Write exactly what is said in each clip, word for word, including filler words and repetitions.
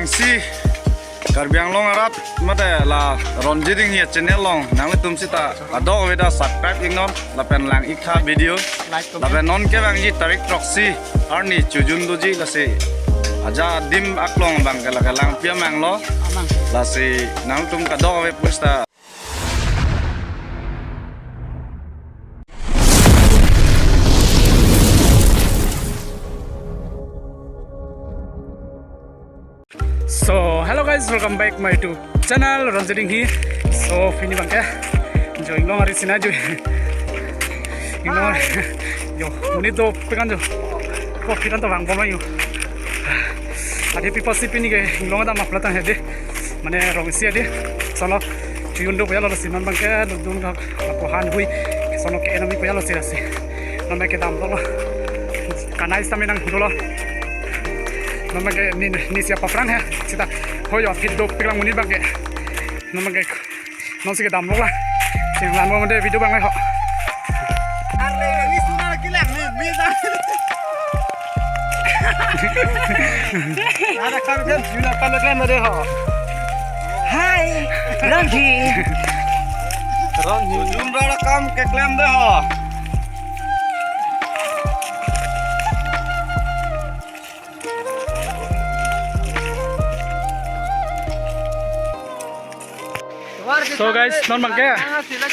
Si Karbi Anglong arat mate la Ronjit Enghi channel along nanglitum sita kadokave ta subscribe iknon lapen lang-ik tha video. Like, comment. Lapen non kevangji tarik throksi arni chojun doji, lasi aja adim aklong abangke lake langpi amang lo. Amang. Lasi nangtum kadokave pusita. So, hello guys, welcome back my YouTube channel, Ronjit Enghi. So, pini abangke jo inglong ari sina jo. Inglong, jo, monit dopik an jo. Ko piran to bang bom jo. Adi pipo si pini ke inglong ada mapla tang hedi. Mane rong isi adi. Sono chojun do puyalo, lasi non abangke lutdun ka lapu han hui. Sono ke enami puyalo si lasi. Non abangke damlo. Kanai sitame nang dolo. Non abangke ni, ni siapa perang he. Sita. Ho jo, pit dopik lang monit abangke. Non abangke. Non si kedam lo la. Sing lan mo de video abang ho. Arre, ni suna lagi lang, ni, ni dah. Ada kam kan, suna kam kan ada ho. Hai, Ronghi. Ronghi. Jumra ada kam keklem de ho. So guys, non abangke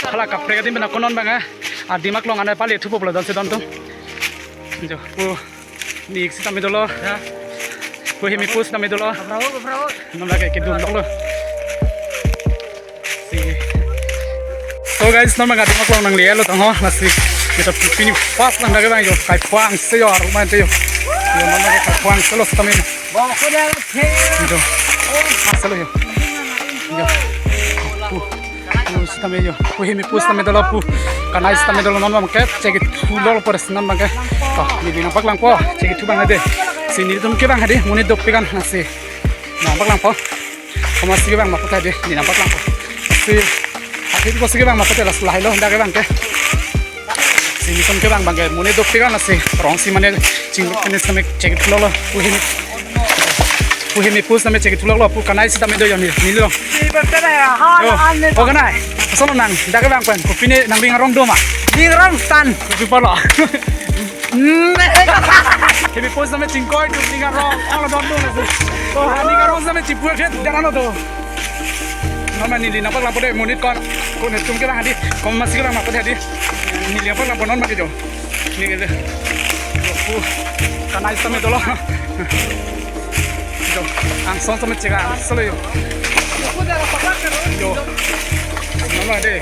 hala kaprek adim pen ako non abangke adim aklong anai pali thupo pulo don si don tum. Jo, pu ni ik sitame dolo. Pu himi pu sitame dolo. Non abangke kedun dolo. Si. So guys, non abangke adim aklong nanglelo tang ho, lasi kita pini pas nang dak kevang jo, kai puang se jo, aru man te jo. Jo, non abangke kai puang se lo sitame. Jo. Ah, se lo jo. Jo. Pu, pu sitame jo. Pu himi pu sitame dolo pu. Kanai sitame dolo non abangke chekithu lo pores non abangke. To, neli nangpaklangpo. Chekithu abang hedi. Si nelitum kevang hedi, monit dopik an lasi nangpaklangpo. Komatsi kevang ma puthot hedi, neli nangpaklangpo. Si, akhir ko si kevang ma puthot lasi lahai lo, dak kevang ke. Si nelitum kevang abangke, monit dopik an lasi, rong si mane, chingrum mane sitame chekithu lo lo, pu himi. Pu himi pu sitame chekithu lo lo, pu kanai sitame do jo ni, neli lo. Si better hai, ha, yo, an ne. O kanai, ason nang, dak kevang pen, kopi ne nangli arong do ma? Neli arong tan. Kopi pulo. Hmm. Himi pu sitame chingkoi tu, neli arong, ang lo don tu nasi. To, neli arong sitame chipu phet, jangan lo tu. Mama neli nangpaklangpo de, monit kon, kon netum kevang hedi, komatsi kevang ma puthot hedi. Neli nangpaklangpo non abangke jo. Neli ke de. Pu, kanai sitame dolo. Jo, angsong sitame cheka, solo jo. Jo. Mama de.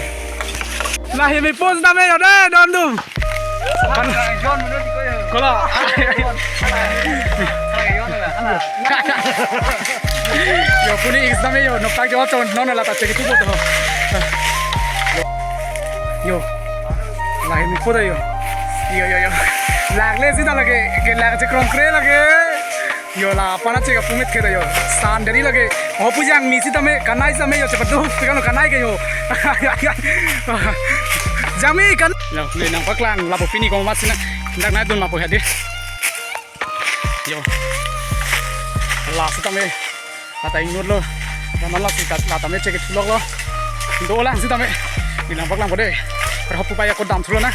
Lahai himi pu sitame jo de, don tum. Kan. Kola. Yo, pu ni ik sitame jo, noktak jo chon, non la ta chekithu po to. Yo. Lahai himi pu ta jo. Yo, yo, yo. Lagle sita lake, ke lak chekrom kre lake. Yo, la apana cheka pumit khe ta jo. San deri lake. O pu jangmi sitame, kanai sitame jo, chepadu, pikano kanai ke jo. Jangmi kan. Yo, neli nangpaklang, lapu pini komatsi na. Dak nai dun ma pu hedi. Yo. La sitame. La ta inut lo. La non la sita, la tame chekithu lo lo. Dolang sitame. Neli nangpaklangpo de. Rahu pu paya ko dam thulo na.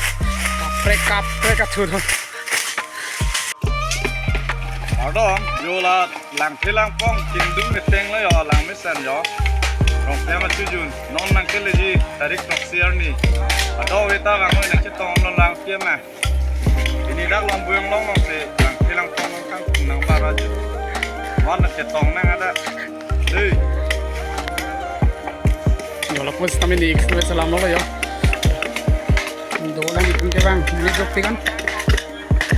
Kaprek kaprek kathu tho. Ardom, jo la langthe langpong kingdung keteng lo jo, langmesen jo. Rongpi ama chojun, non nangkeleji tarik throksi arni. Ado weta bang nangchetong lo langpi ama. Pini dak Longbuyong along along si langthe langpong along kangtung nang bara jo. Wan nangchetong nang ada. Hei. Jo lapu sitame neli ik sitame selam lo jo. Dolang itum kevang, monit dopik an.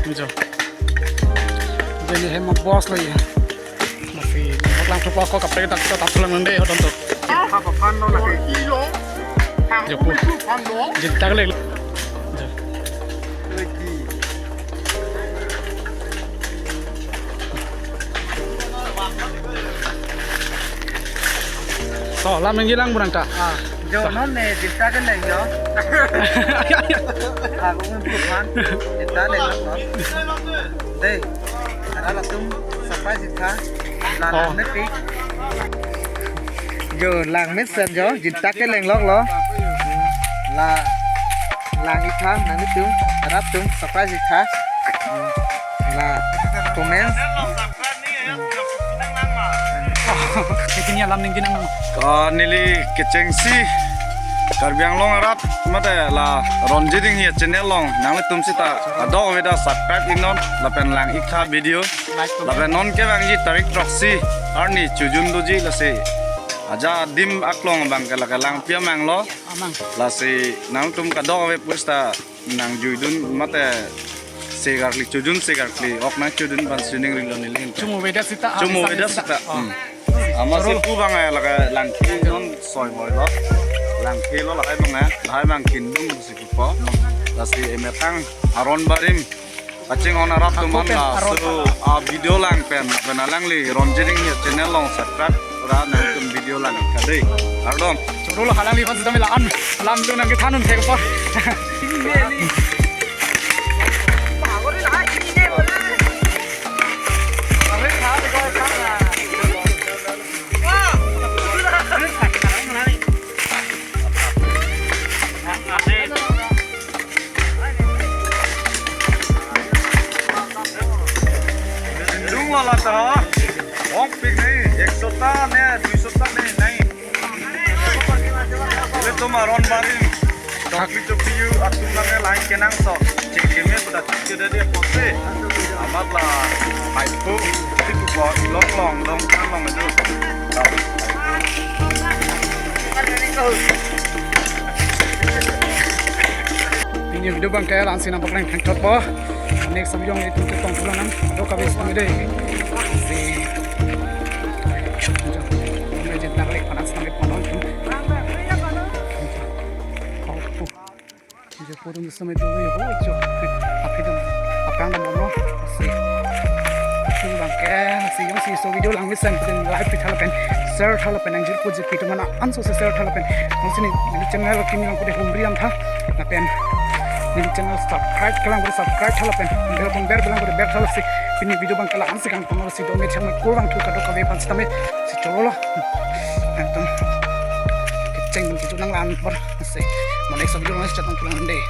Jo. Jadi hem boss lo ya. Lasi, paklangthupo ko kaprek dak ta tap lang nang de ho don to. Apa pan lo lagi? Jo pu. Jin tak le. Jo. Lagi. So, lam nangji lang burang ta. Ah, jo non ne dista ke leng jo. Aku ngan pu pan. Dista leng lo. Dei. Ada latum surprise itha. Lang Oh. Mepik. Jo, lang mesen jo, jintak ke lenglok lo. La, lang-ik tha, nanglitum, rat atum, surprise-ik tha. La, comment. Iti ni alam ningje nang. Ka neli kechengsi Karbi Anglong arat mate la Ronjit Inghi channel along nanglitum sita kadokave ta subscribe-iknon lapen lang-ik tha video. Like, comment. Lapen non kevangji tarik throksi arni chojun doji lasi aja adim aklong abang ke lake langpi amang lo. Amang. Lasi nangtum kadokave pusita nangjuidun mate segarli chojun segarli ok nangchojun ban sining rilo neli. Chumu vedet sita, ah, Chumu vedet sita. Oh. Hmm. Amatsi Choro. Pu abang eh lake langpi non soi moi lo. Langpi lo lahai abang eh. Lahai abang kindung si pupo. Lasi emetang aron barim kachinghon arat atum Ako pen, la aron. Su a video lang pen, pen alangli Ronjit Inghi channel along subscribe ra nangtum video lang kadei. Kardom. Choro lo halangli aphan sitame la-an, alam lo nangkethan un thek apor. Dung lo lata. Ongpik nai, ekso ta ne, duiso ta ne, nai. Ilitum aron barim. Chokli chokli atum nang ne line kenangsot. Chingkeme sudah chingke dari apotsi. Amat la haipu. Itu ko long long long kan long itu. Pini video abang ke la-an si nangpaklangthek chotpo. Next video nelitum chetong pulang nang. Kadokave sitame dei. Si. Nelitum jintak lek panas nang ponon. Kau pu. Nelitum pudun sitame dei. Ho jo. Apidun. Apang dam lo. Si. Abang ke. Si jongsi laso video langmesen pen like pi tha lapen share tha lapen nangjirpo jirpi atum aphan ansose share tha lapen. Nonsi neli channel kimi lang pute humri am tha. Lapen neli channel subscribe kelang pute subscribe tha lapen bell button ber kelang pute ber tha lasi. Pini video abang ke la-an si kangton lasi do me channel kurang thu kadokave aphan sitame si choro lo. Ekdom kecheng kecho nang la-an apor si. Mo next video nang chetong pulang dei.